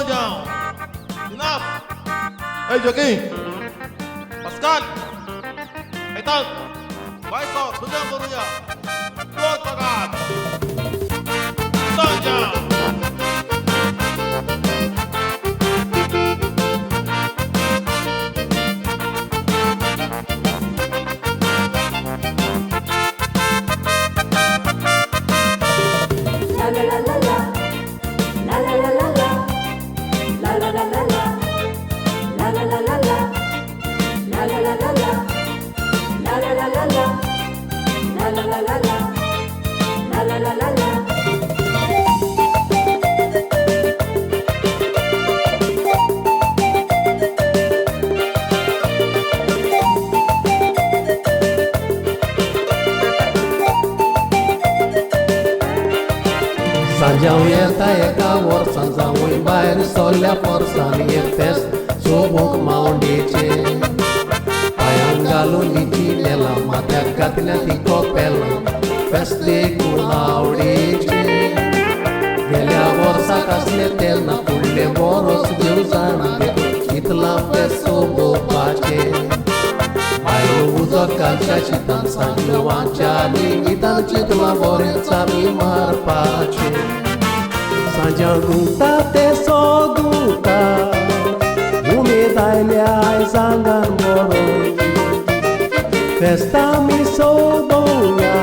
João. Enough. Ei, Joaquim. Pascal. Então, vai só, tudo bom, Portugal. João. Sanjao येता एका वर्सान जावूय भायर सोल्ल्या पोरसान हें फेस्त सोबूंक मावंडेचें पांयांक घालून चिनेलां माथ्याक घातल्या ती कोपेलां फेस्त देखून आवडीचें गेल्या वर्साक आसलें तेन्ना फुडलें बरोच देव जाणा देखून चिंतलां फेस्त सोबोवपाचें बायलो उदक घालच्या शितान सांजवाच्या लिंगितान चिंतलां बरें चाबी मारपाचें सांज्यांव घुंवता तें सोदुता उमेद आयल्या आयज आंगान बरो फेस्तां आमी सोदोवया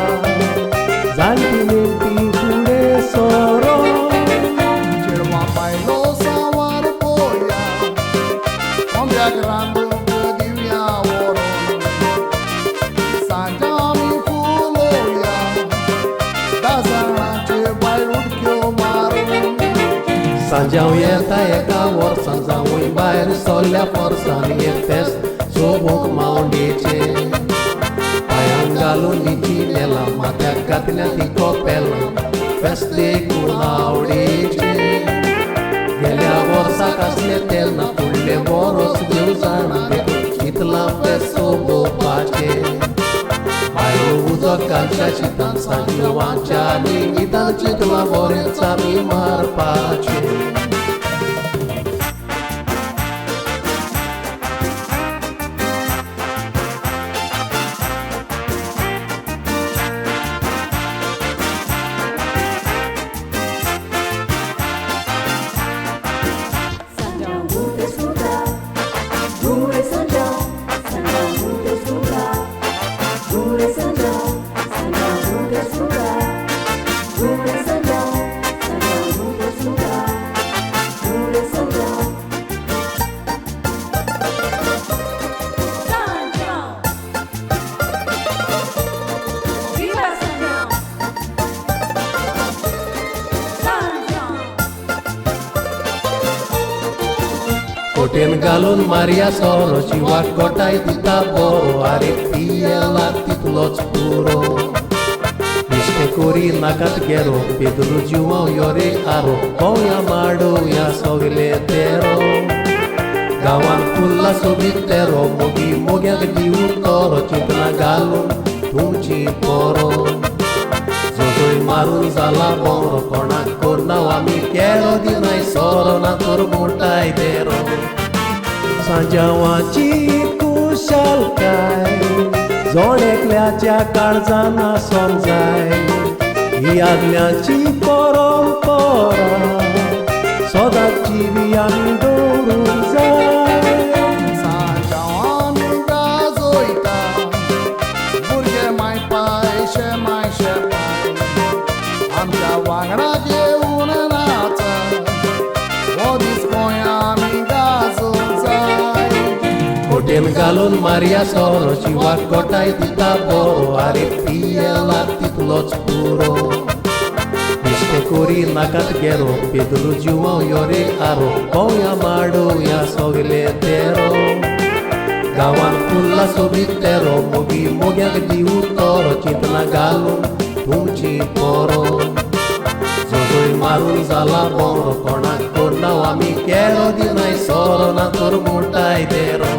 जाणटी नेणटी फुडें सोरो चेडवां बायलो सावार पोया कोंब्याक रांदूंक दिवया व्हरोन सांजां आमी फुलोवया धा जाणांचे बायल उडक्यो मारून सांजांव येता एका वर्सान जावूय भायर सोल्ल्या पोरसान हें फेस्त सोबूंक मावंडेचें पांयांक घालून चिनेलां माथ्याक घातल्या ती कोपेलां फेस्त देखून आवडीचें गेल्या वर्साक आसलें तेन्ना फुडलें बरोच देव जाणा देखून चिंतलां फेस्त सोबोवपाचें बायलो उदक घालच्या शितान सांजवाच्या लिंगितान चिंतलां बरें चाबी मारपाचें. कोटेन घालून मारया सोरो जिवाक गोटाय दिता बरो आरे पियेला तितलोच पुरो बेश्टें कोरी नाकात गेरो पेद्रू जिवाव यो रे आरो भोंवया माडोवया सगले तेरो गांवान फुल्ला सोबीत तेरो मोगी मोग्याक दिवूं तोरो चिंतनां घालून तुमची पोरो जोजोय मारून जाला बोरो कोणाक कोरना आमी केरो दिनाय सोरो ना तर मोटाय देरो सांजांवाची कुशालकाय जण एकल्याच्या काळजान आसोंक जाय ही आदल्यांची परंपरा सदांची बी आमी दवरूंक जाय. सांजांव आमी गाजोयता भुरगे मायपाय शेमाय शेपाय आमच्या वांगडा घेवन नाचा हो दीस गोंया आमी गाजोवंक जाय. कोटेन घालून मारया सोरो जिवाक गोटाय दिता बरो आरे पियेला तितलोच पुरो बेश्टें कोरी नाकात गेरो पेद्रू जिवाव यो रे आरो भोंवया माडोवया सगले तेरो गांवान फुल्ला सोबीत तेरो मोगी मोग्याक दिवूं तोरो चिंतनां घालून तुमची पोरो जोजोय मारून जाला बोरो कोणाक कोरना आमी केरो दिनाय सोरो ना तर मोटाय देरो.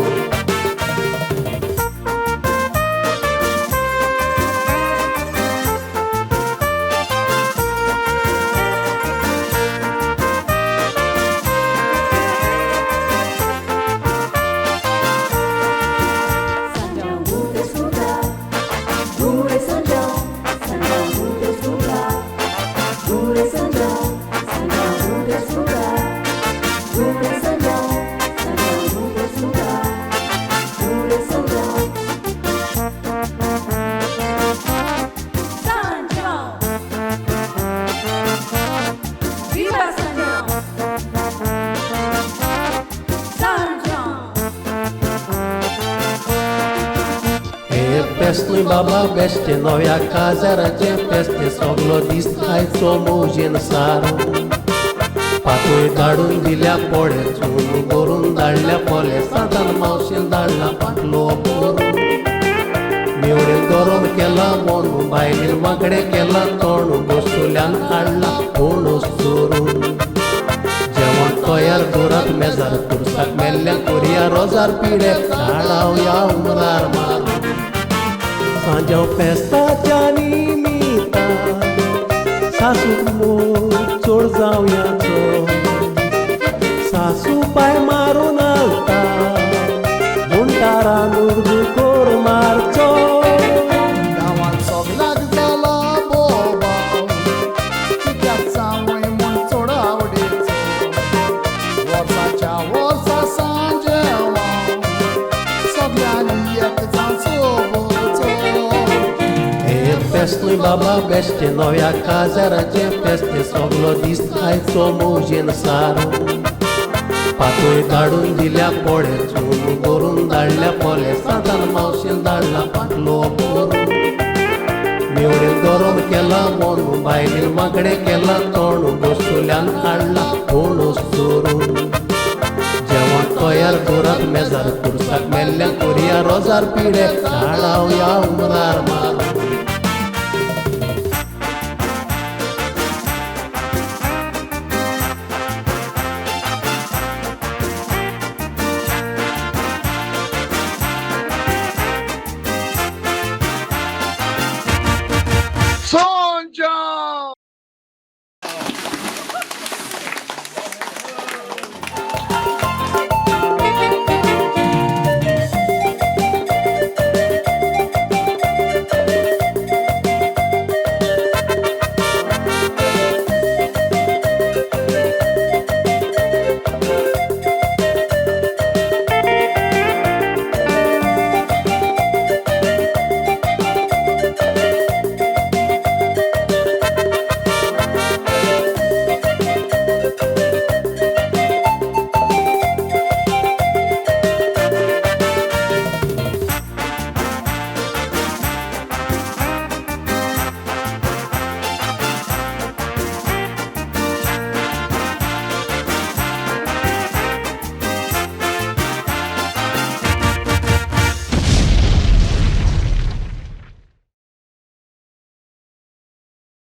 फेस्त बाबा बेश्टे नव्या काजाराचें फेस्त सगलो दीस आयचो मौजेन सारो. पातोय धाडून दिल्या पोळे चून करून धाडल्या पोले सांतान मावशेन धाडला पाटलो पोरो. मेवणेन गरम केला मोनू बायलेन मागणें केला तोंड गोसुल्यान हाडला पणस चोरून. जेवण तयार दवरात मेजार पुरसाक मेल्ल्या कोरया रोजार पिडे धाडाव ह्या उमरार मारून. सांजांव फेस्ताच्या निमितान सासूक मोग चड जावयाचो. सासू पांय मारून आलता मुंडारान उर्दू मारचो. गांवांत सगल्याक जाला बोवाळ कित्याक जावंय म्हूण चड आवडीचो. वर्साच्या वर्सा सांजेवां सगल्यांनी एक जावन सोबोवचो. हे फेस्त बाबा बेश्टे नव्या काजाराचें फेस्त सगलो दीस आयचो मौजेन सारो. पातोय धाडून दिल्या पोळे चून करून धाडल्या पोले सांतान मावशेन धाडला पाटलो पोरो. मेवणेन गरम केला मोनू बायलेन मागणें केला तोंड गोसुल्यान हाडला पणस चोरून. जेवण तयार दवरात मेजार पुरसाक मेल्ल्या कोरया रोजार पिडे धाडाव ह्या उमरार.